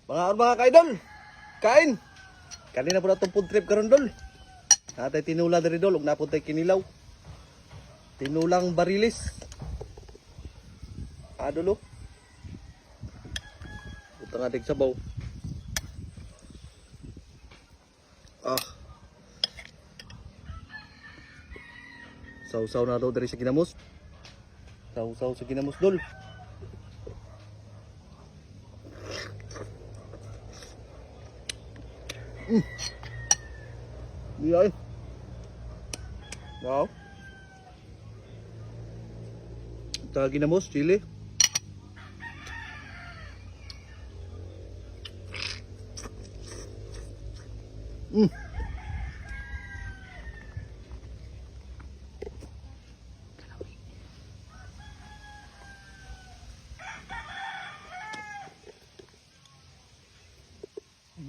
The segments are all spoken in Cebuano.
Mga kaidol, kain. Kanina po na itong food trip karon, dol. Natay tinula diri, dol, ug napuntay kinilaw. Tinulang barilis. Adolo. Butang ating sabaw. Ah. Sausaw na daw diri sa ginamos. Sausaw sa ginamos, dol. Đi ơi. Đó. Ta ginamos chili.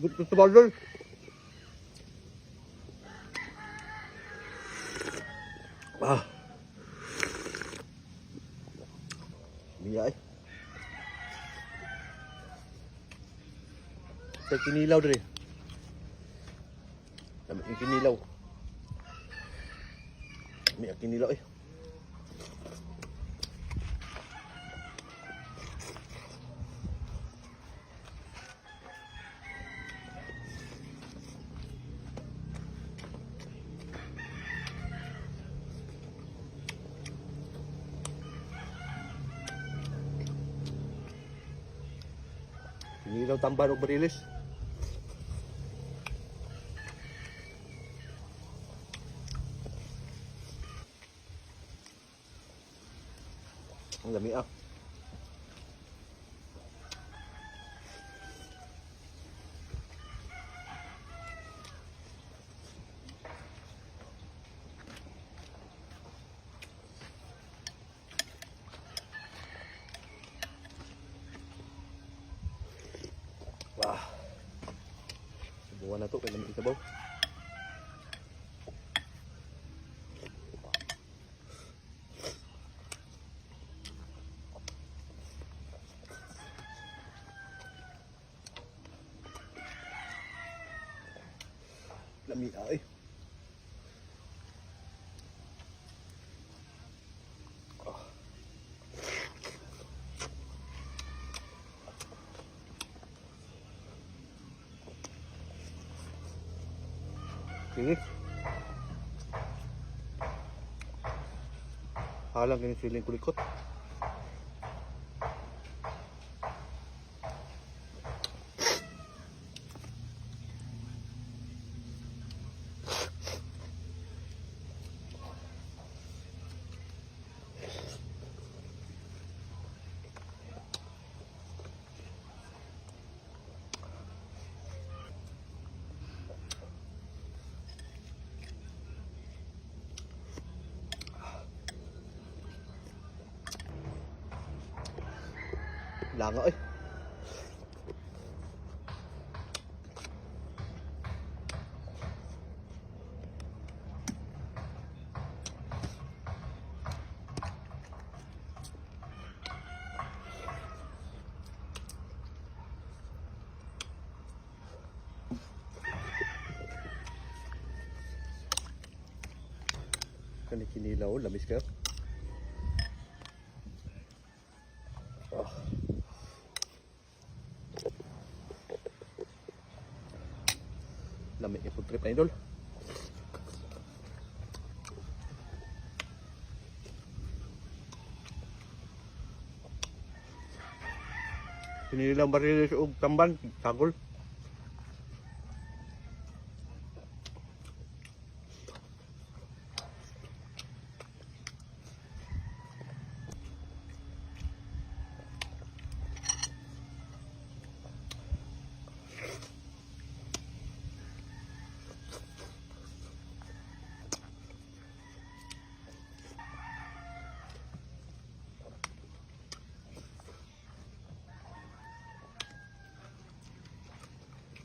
Good to sa. Ah. Biya eh. Sa kinilaw diri. Dami yung kinilaw. May kinilaw eh. Kinilaw tamban og barilis. Ang lami ah. Wah. Subukan na to kay lami sabaw. Lami ay. Ah. Sige. Halang kini siling kulikot. Langa eh. Kani kinilaw, lamis kayo. Ah. Lami yung food trip na, idol. Kinilaw barilis og tamban, sagol.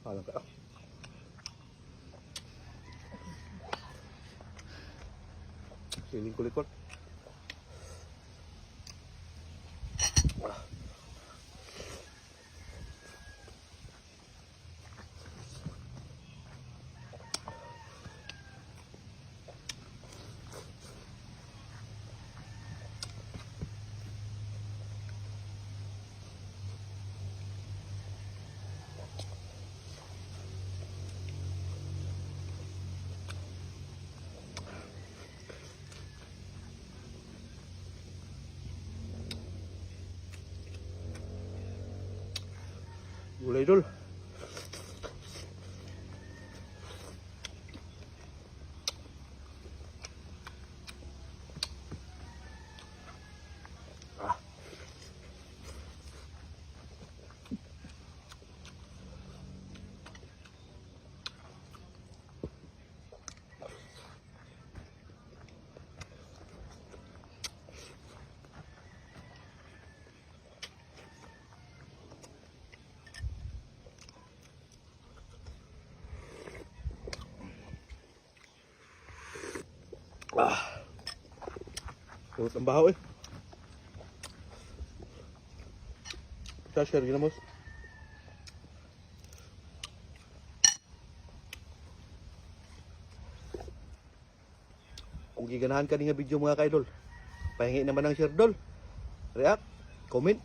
Alam ka. Siling kulikot. Ah. Gulay, dol. Ah. Ah. Urot ang bahaw eh. Share ginamos. Kung giganahan ka ni nga video, mga ka-idol, pahingi naman ng share, dol. React, comment.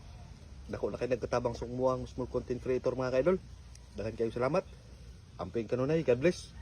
Dako na kay nagkatabang sungmuang small content creator, mga ka-idol. Daghan kayo salamat. Amping kanunay, God bless.